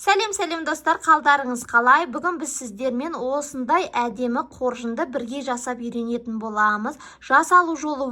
Сәлем, сәлем, достар, қалдарыңыз қалай? Бүгін біз сіздермен осындай әдемі қоржынды бірге жасап үйренетін боламыз. Жасалу жолы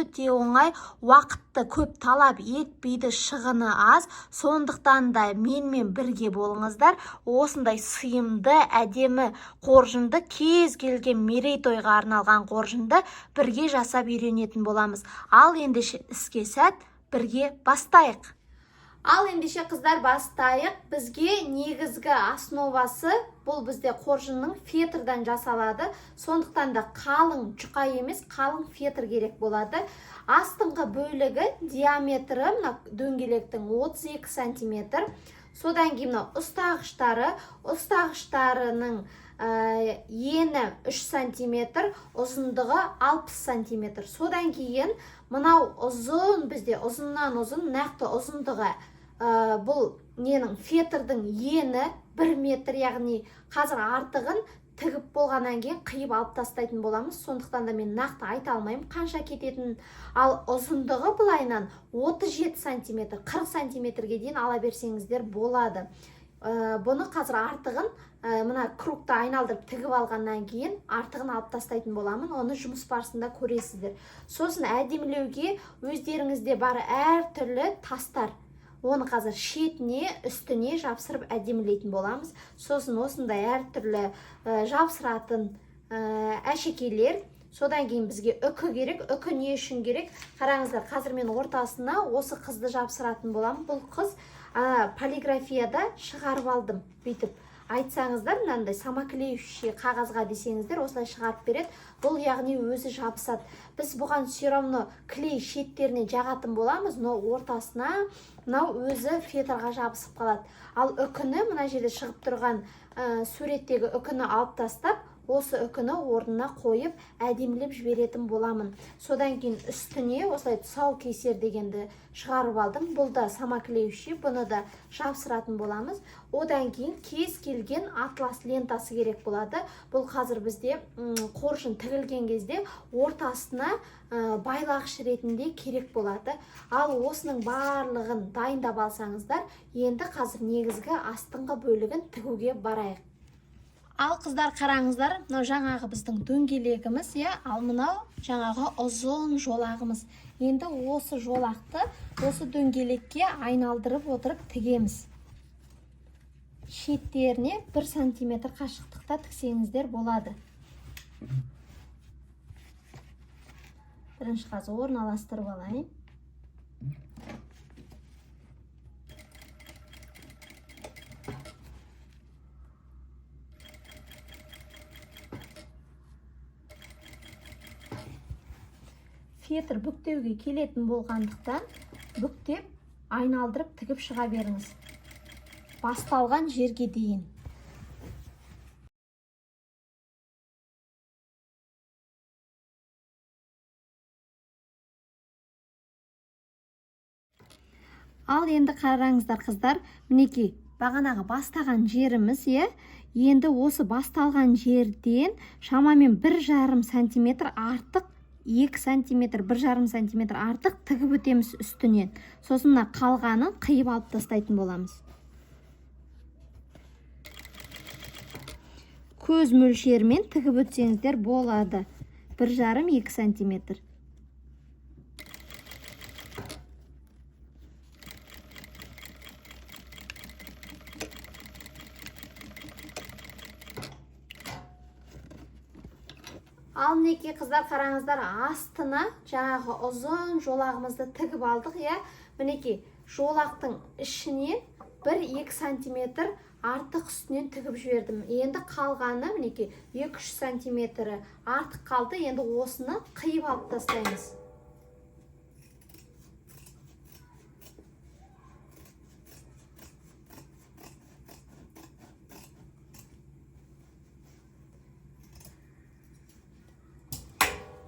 өте оңай, уақытты көп талап етпейді, шығыны аз. Сондықтан да менімен бірге болыңыздар. Осындай сыйымды, әдемі қоржынды, кез келген мерейтойға арналған қоржынды бірге жасап үйренетін боламыз. Ал ендеше іске сәт, бірге бастайық. Ал ендеше, қыздар, бастайық. Бізге негізгі основасы бұл бізде қоржынның фетрдан жасалады. Сондықтан да қалың, жұқа емес, қалың фетр керек болады. Астыңғы бөлігі, диаметрі мына дөңгелектің 32 сантиметр. Содан кейін мынау ұстағыштарының ені 3 сантиметр, ұзындығы 60 сантиметр. Содан кейін мынау ұзын, бізде ұзыннан ұзын, нақты ұзындығы бұл ненің, фетрдің ені 1 метр, яғни қазір артығын тігіп болғаннан кейін қиып алып тастайтын боламыз. Сондықтан да мен нақты айта алмаймын қанша кететінін. Ал ұзындығы былайынан 37 сантиметр, 40 сантиметрге дейін ала берсеңіздер болады. Бұны қазір артығын мына кругты айналдырып тігіп алғаннан кейін артығын алып тастайтын боламын. Оны жұмыс барысында көресіздер. Сосын әдемілеуге өздеріңізде бар әртүрлі тастар, оны қазір шетіне, үстіне жапсырып әдемілейтін боламыз. Сосын осындай әртүрлі жапсыратын әшекейлер. Содан кейін бізге үкі керек. Үкі не үшін керек? Қараңыздар, қазір мен ортасына осы қызды жапсыратын боламын. Бұл қыз полиграфияда шығарып алдым. Бүйтіп айтсаңыздар, мынандай самоклеющий қағазға десеңіздер, осылай шығарып береді. Бұл яғни өзі жабысады. Біз бұған все равно клей шеттеріне жағатын боламыз, но ортасына мынау өзі фетрға жабысып қалады. Ал үкіні, мына жерде шығып тұрған суреттегі үкіні алып тастап, осы үкіні орнына қойып әдемілеп жіберетін боламын. Содан кейін үстіне осылай тұсау кесер дегенді шығарып алдым. Бұл да самоклеющий, бұны да жапсыратын боламыз. Одан кейін кез келген атлас лентасы керек болады. Бұл қазір бізде қоржын тігілген кезде ортасына байлағыш ретінде керек болады. Ал осының барлығын дайындап алсаңыздар, енді қазір негізгі астыңғы бөлігін тігуге барайық. Ал қыздар, қараңыздар, мынау жаңағы біздің дөңгелегіміз, иә, ал мынау жаңағы ұзын жолағымыз. Енді осы жолақты осы дөңгелекке айналдырып отырып тігеміз. Шеттеріне 1 сантиметр қашықтықта тіксеңіздер болады. Бірінші қазір орналастырып алайын. Фетр бүктеуге келетін болғандықтан, бүктеп айналдырып тігіп шыға беріңіз басталған жерге дейін. Ал енді қараңыздар, қыздар, мінекей, бағанағы бастаған жеріміз, иә. Енді осы басталған жерден шамамен 1,5 сантиметр артық, 2 сантиметр, 1,5 сантиметр артық тігіп өтеміз үстінен. Сосын мына қалғанын қиып алып тастайтын боламыз. Көз мөлшерімен тігіп өтсеңіздер болады, 1,5-2 сантиметр. Ал мінекей, қыздар, қараңыздар, астына жаңағы ұзын жолағымызды тігіп алдық, иә. Мінекей, жолақтың ішіне 1-2 сантиметр артық үстінен тігіп жібердім. Енді қалғаны, мінекей, 2-3 сантиметрі артық қалды. Енді осыны қиып алып тастаймыз.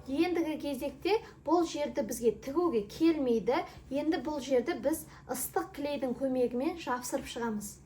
Ендігі кезекте бұл жерді бізге тігуге келмейді. Енді бұл жерді біз ыстық клейдің көмегімен жапсырып шығамыз.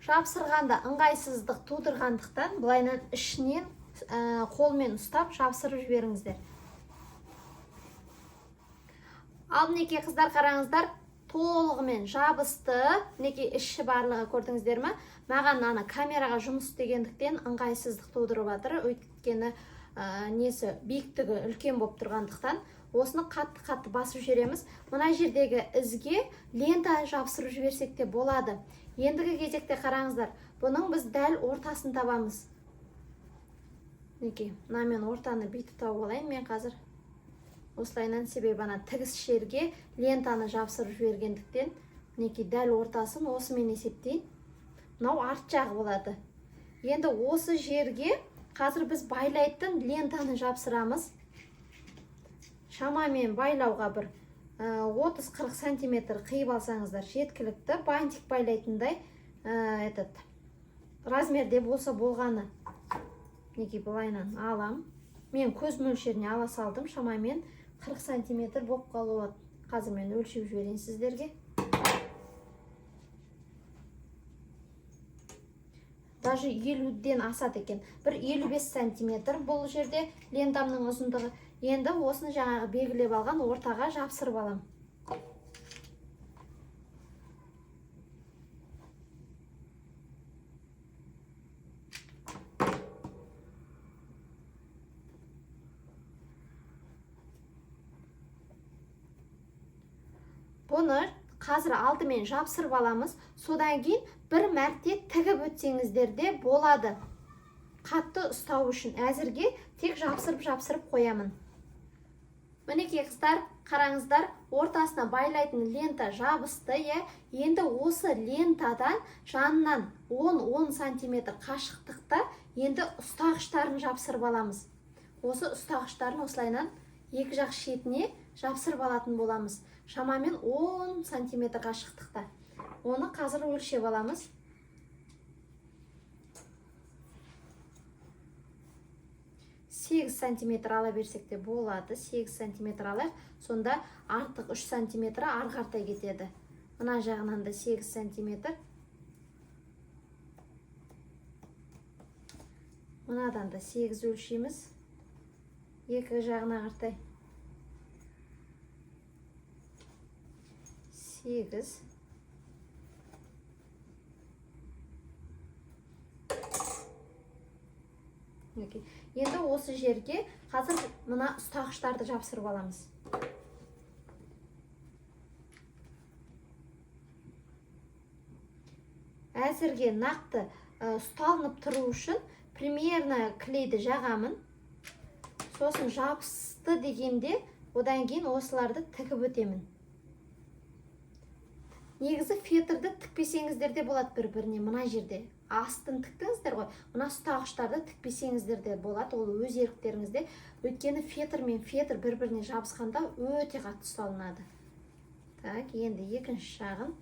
Жапсырғанда ыңғайсыздық тудырғандықтан былайынан ішінен қолмен ұстап жапсырып жіберіңіздер. Ал мінекей қыздар, қараңыздар, толығымен жабысты. Мінекей іші барлығы, көрдіңіздер ме? Маған ана камераға жұмыс істегендіктен ыңғайсыздық тудырып жатыр, өйткені несі биіктігі үлкен болып тұрғандықтан осыны қатты-қатты басып жібереміз. Мына жердегі ізге лента жапсырып жіберсек те болады. Ендігі кезекте қараңыздар, бұның біз дәл ортасын табамыз. Мінекей, мына мен ортаны бүйтіп тауып алайын мен қазір. Осылайынан, себебі ана тігіс жерге лентаны жапсырып жібергендіктен, мінекей дәл ортасын осымен есептейін. Мынау арт жағы болады. Енді осы жерге қазір біз байлайтын лентаны жапсырамыз. Шамамен байлауға бір 30-40 сантиметр қиып алсаңыздар жеткілікті. Бантик байлайтындай этот размерде болса болғаны. Мінекей былайынан алам. Мен көз мөлшеріне ала салдым, шамамен 40 сантиметр болып қалуы. Қазір мен өлшеп жіберейін сіздерге. Даже 50-ден асады екен. Бір 55 сантиметр бұл жерде лентамның ұзындығы. Енді осыны жаңағы белгілеп алған ортаға жапсырып алам. Бұны қазір алдымен жапсырып аламыз, содан кейін бір мәрте тігіп өтсеңіздер де болады. Қатты ұстау үшін әзірге тек жапсырып-жапсырып қоямын. Мінекей қыздар, қараңыздар, ортасына байлайтын лента жабысты, иә. Енді осы лентадан жанынан 10-10 сантиметр қашықтықта енді ұстағыштарын жапсырып аламыз. Осы ұстағыштарын осылайынан екі жақ шетіне жапсырып алатын боламыз. Шамамен 10 сантиметр қашықтықта. Оны қазір өлшеп аламыз. 8 сантиметр ала берсек те болады. 8 сантиметр алайық. Сонда артық 3 сантиметр ары қаратай кетеді. Мына жағынан да 8 сантиметр. Мынадан да 8 өлшейміз. Екі жағына қаратай. 8. Мінекей. Енді осы жерге қазір мына ұстағыштарды жапсырып аламыз. Әзірге нақты ұсталынып тұру үшін примерно клейді жағамын. Сосын жабысты дегенде одан кейін осыларды тігіп өтемін. Негізі фетрді тікпесеңіздер де болады бір-біріне. Мына жерде астын тіктіңіздер ғой, мына ұстағыштарды тікпесеңіздер де болады, ол өз еріктеріңізде. Өйткені фетр мен фетр бір-біріне жабысқанда өте қатты ұсталынады. Так, енді екінші жағын.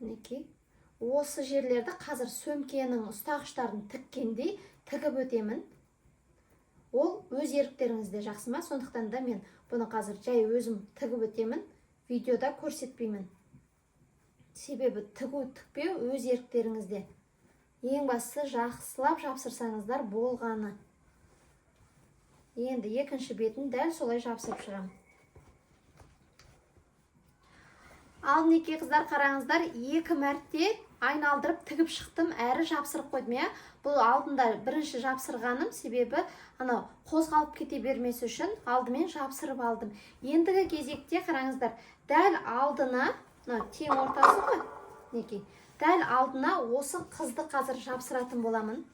Мінекей, осы жерлерді қазір сөмкенің ұстағыштарын тіккендей тігіп өтемін. Ол өз еріктеріңізде, жақсы ма? Сондықтан да мен бұны қазір жай өзім тігіп өтемін, видеода көрсетпеймін. Себебі тігу тікпеу өз еріктеріңізде. Ең бастысы жақсылап жапсырсаңыздар болғаны. Енді екінші бетін дәл солай жапсырып шығамын. Ал мінекей қыздар, қараңыздар, екі мәрте айналдырып тігіп шықтым, әрі жапсырып қойдым, иә. Бұл алдында бірінші жапсырғаным, себебі анау қозғалып кете бермес үшін алдымен жапсырып алдым. Ендігі кезекте қараңыздар, дәл алдына, мынау тең ортасы ғой, мінекей, дәл алдына осы қызды қазір жапсыратын боламын.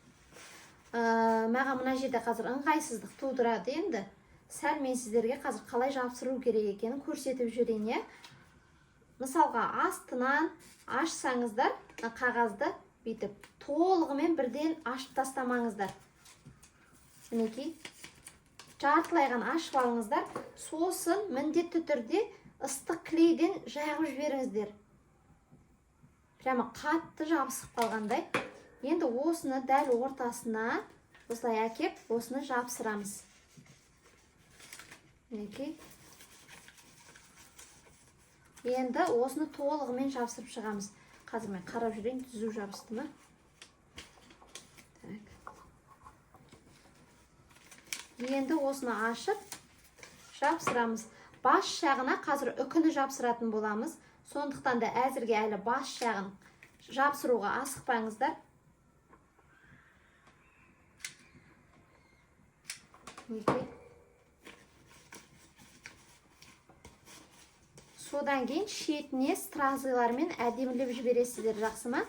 Маған мына жерде қазір ыңғайсыздық тудырады енді. Сәл мен сіздерге қазір қалай жапсыру керек екенін көрсетіп жіберейін, иә. Мысалға астынан ашсаңыздар, мына қағазды бүйтіп толығымен бірден ашып тастамаңыздар. Мінекей, жартылай ғана ашып алыңыздар. Сосын міндетті түрде ыстық клейден жағып жіберіңіздер. Прямо қатты жабысып қалғандай. Енді осыны дәл ортасына осылай әкеп, осыны жапсырамыз. Мінекей. Енді осыны толығымен жапсырып шығамыз. Қазір мен қарап жүрейін, түзу жабысты ма? Так. Енді осыны ашып жапсырамыз. Бас жағына қазір үкіні жапсыратын боламыз. Сондықтан да әзірге әлі бас жағын жапсыруға асықпаңыздар. Мінекей. Содан кейін шетіне стразылармен әдемілеп жібересіздер, жақсы ма?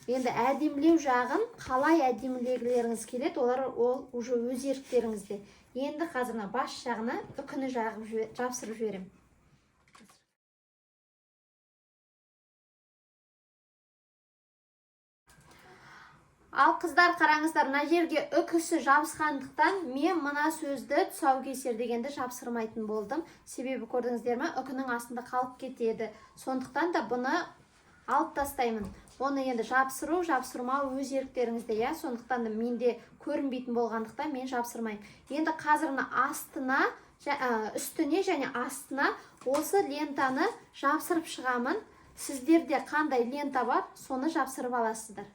Енді әдемілеу жағын қалай әдемілегілеріңіз келеді, олар ол уже өз еріктеріңізде. Енді қазір мына бас жағына үкіні жапсырып жіберемін. Ал қыздар қараңыздар, мына жерге үкісі жабысқандықтан мен мына сөзді тұсаукесер дегенді жапсырмайтын болдым. Себебі көрдіңіздер ме, үкінің астында қалып кетеді. Сондықтан да бұны алып тастаймын. Оны енді жапсыру, жапсырмау өз еріктеріңізде, иә? Сондықтан да менде көрінбейтін болғандықтан мен жапсырмаймын. Енді қазір мына астына, үстіне және астына осы лентаны жапсырып шығамын. Сіздерде қандай лента бар, соны жапсырып аласыздар.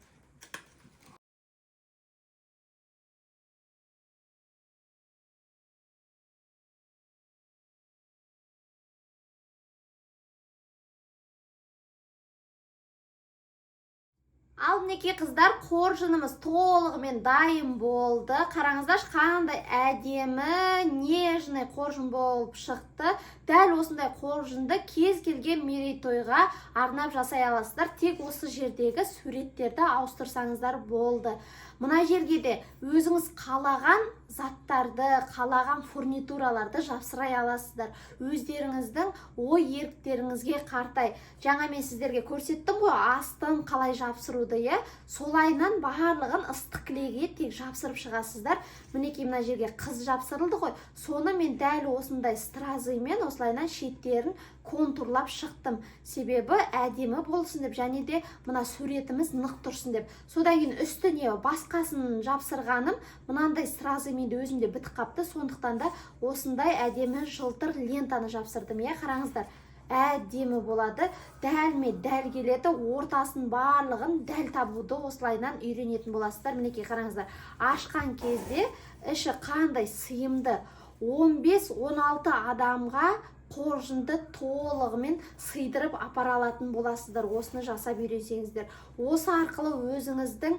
Ал мінекей қыздар, қоржынымыз толығымен дайын болды. Қараңыздаршы, қандай әдемі, нежный қоржын болып шықты. Дәл осындай қоржынды кез келген мерейтойға арнап жасай аласыздар. Тек осы жердегі суреттерді ауыстырсаңыздар болды. Мына жерге де өзіңіз қалаған заттарды, қалаған фурнитураларды жапсырай аласыздар. Өздеріңіздің ой еріктеріңізге қаратай. Жаңа мен сіздерге көрсеттім ғой, астын қалай жапсыруды, иә? Солайынан барлығын ыстық клейге тек жапсырып шығасыздар. Мінекей мына жерге қыз жапсырылды ғой. Соны мен дәл осындай стразымен осылайынан шеттерін контурлап шықтым. Себебі әдемі болсын деп, және де мына суретіміз нық тұрсын деп. Содан кейін үстіне басқасын жапсырғаным, мынандай стразы менде өзімде бітіп қапты. Сондықтан да осындай әдемі жылтыр лентаны жапсырдым, иә? Қараңыздар, әдемі болады. Дәлме дәл келеді, ортасын барлығын дәл табуды осылайынан үйренетін боласыздар. Мінекей қараңыздар, ашқан кезде іші қандай сыйымды. 15-16 адамға қоржынды толығымен сыйдырып апара алатын боласыздар. Осыны жасап үйренсеңіздер. Осы арқылы өзіңіздің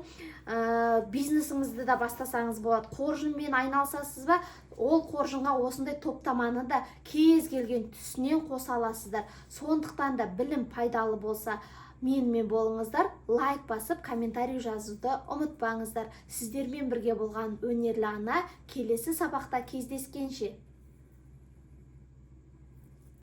бизнесіңізді де бастасаңыз болады. Қоржынмен айналысасыз ба? Ол қоржынға осындай топтаманы да кез келген түсінен қоса аласыздар. Сондықтан да білім пайдалы болса, менімен болыңыздар, лайк басып, комментарий жазуды ұмытпаңыздар. Сіздермен бірге болған Өнерлі Ана, келесі сабақта кездескенше.